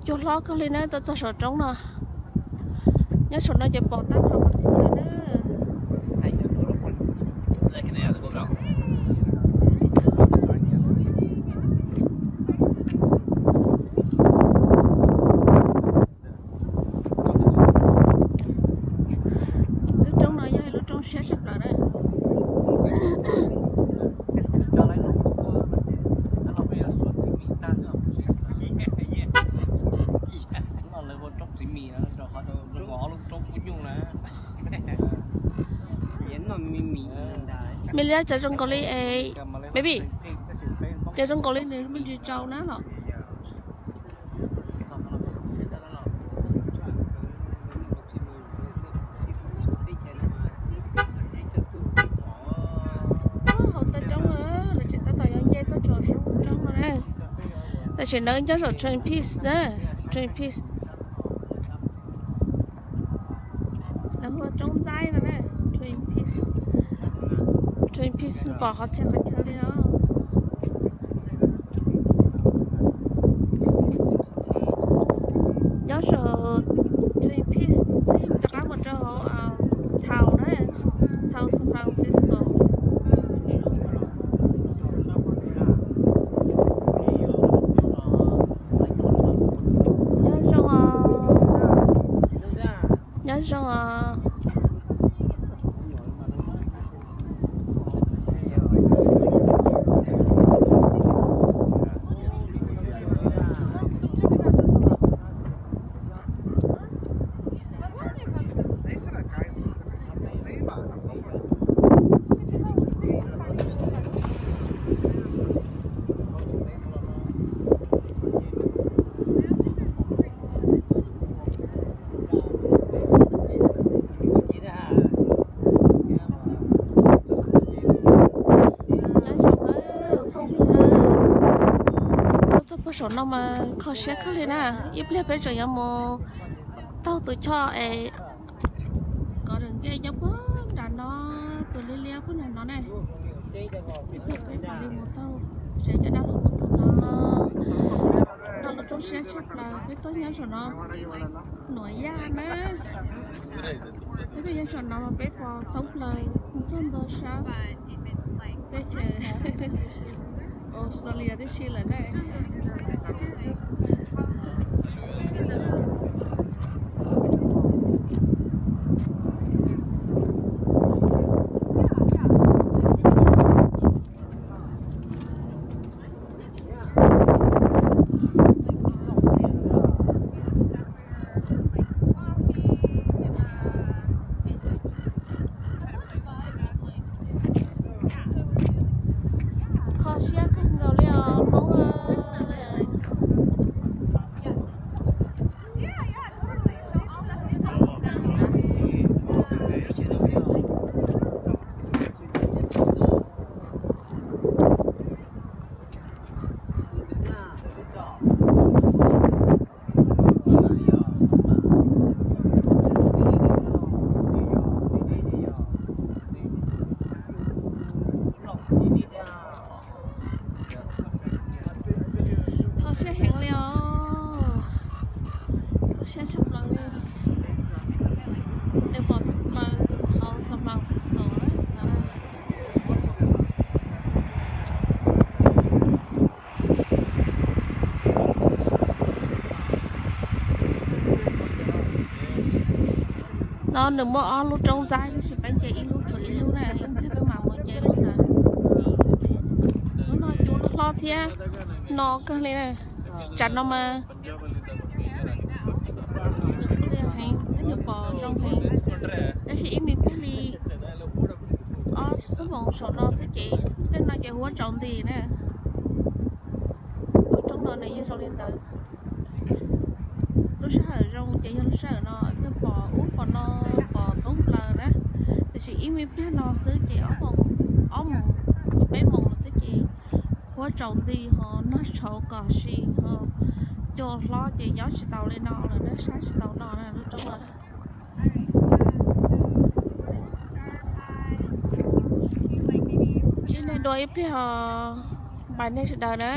Cua hlob kawg li na, tuaj txog saum roob no. Nyob saum no ces pom tag nrho qhov txhia chaw na. Lub roob no yog ib lub roob siab tshaj plaws na. Me liab, cov zoo nkaus li es, baby, cov zoo nkaus li nws me ntsis tsau na los. Hauv tawm roob na, lawv tseem tab tom yuav nce tuaj txog saum roob no na. Tam sim no nyob saum Twin Peaks na, Twin Peaks. Lawv hu ua Roob Ntxaib no na, Twin Peaks. Twin Peaks pom qhov txhia qhov chaw li no. Nyob saum Twin Peaks tig rov qab mus rau hauv Taos na, Taos San Francisco. Nyob zoo os. Nyob zoo os. Tuaj txog puag saum no mas kho siab kawg li na. Ib pliag peb tseem yuav mus taug tus choj es kov ram nkej nyob puag nram no, tus liab liab puag nram no ne. Ib pliag peb mam li mus taug, seb cov dab laug mus taug no. Noj lub roob siab tshaj plaws, peb tuaj nyob saum no, Nuam Yaj na. Peb tuaj nyob saum no mas peb pom thoob plaws txog ntua sab teb chaws Australia tib si lawm na. Kho siab kawg nkaus li os Hmoob. Kho siab heev li os. Kho siab tshaj plaws li. Es pom thoob plaws hauv San Francisco. No nws muaj ob lub roob ntxaib tab sis peb nce ib lub tshuav ib lub na, ib pliag peb mam mus nce lub ntawd. Lub no cua hlob thiab no kawg li na. Tsam no mas heev, peb nws pom zoo heev, tab sis ib me pliag li ob xuab moos saum no xwb ces tej no ces huab tsaus nti na. Lub roob no nws yeej zoo li ntawd. Lub sij hawm zoo ces yog lub sij hawm no thiaj pom ub pom no, pom thoob plaws na. Tiam sis ib me pliag no xwb ces ob moos, ob moos, peb moos xwb ces huab tsaus nti ho nag tshauv kom si ho cua hlob ces nyob tsis tau li no lawm na, saib tsis tau no na lub roob no. Ntsib nej dua ib pliag os, bye nej sawv daws na.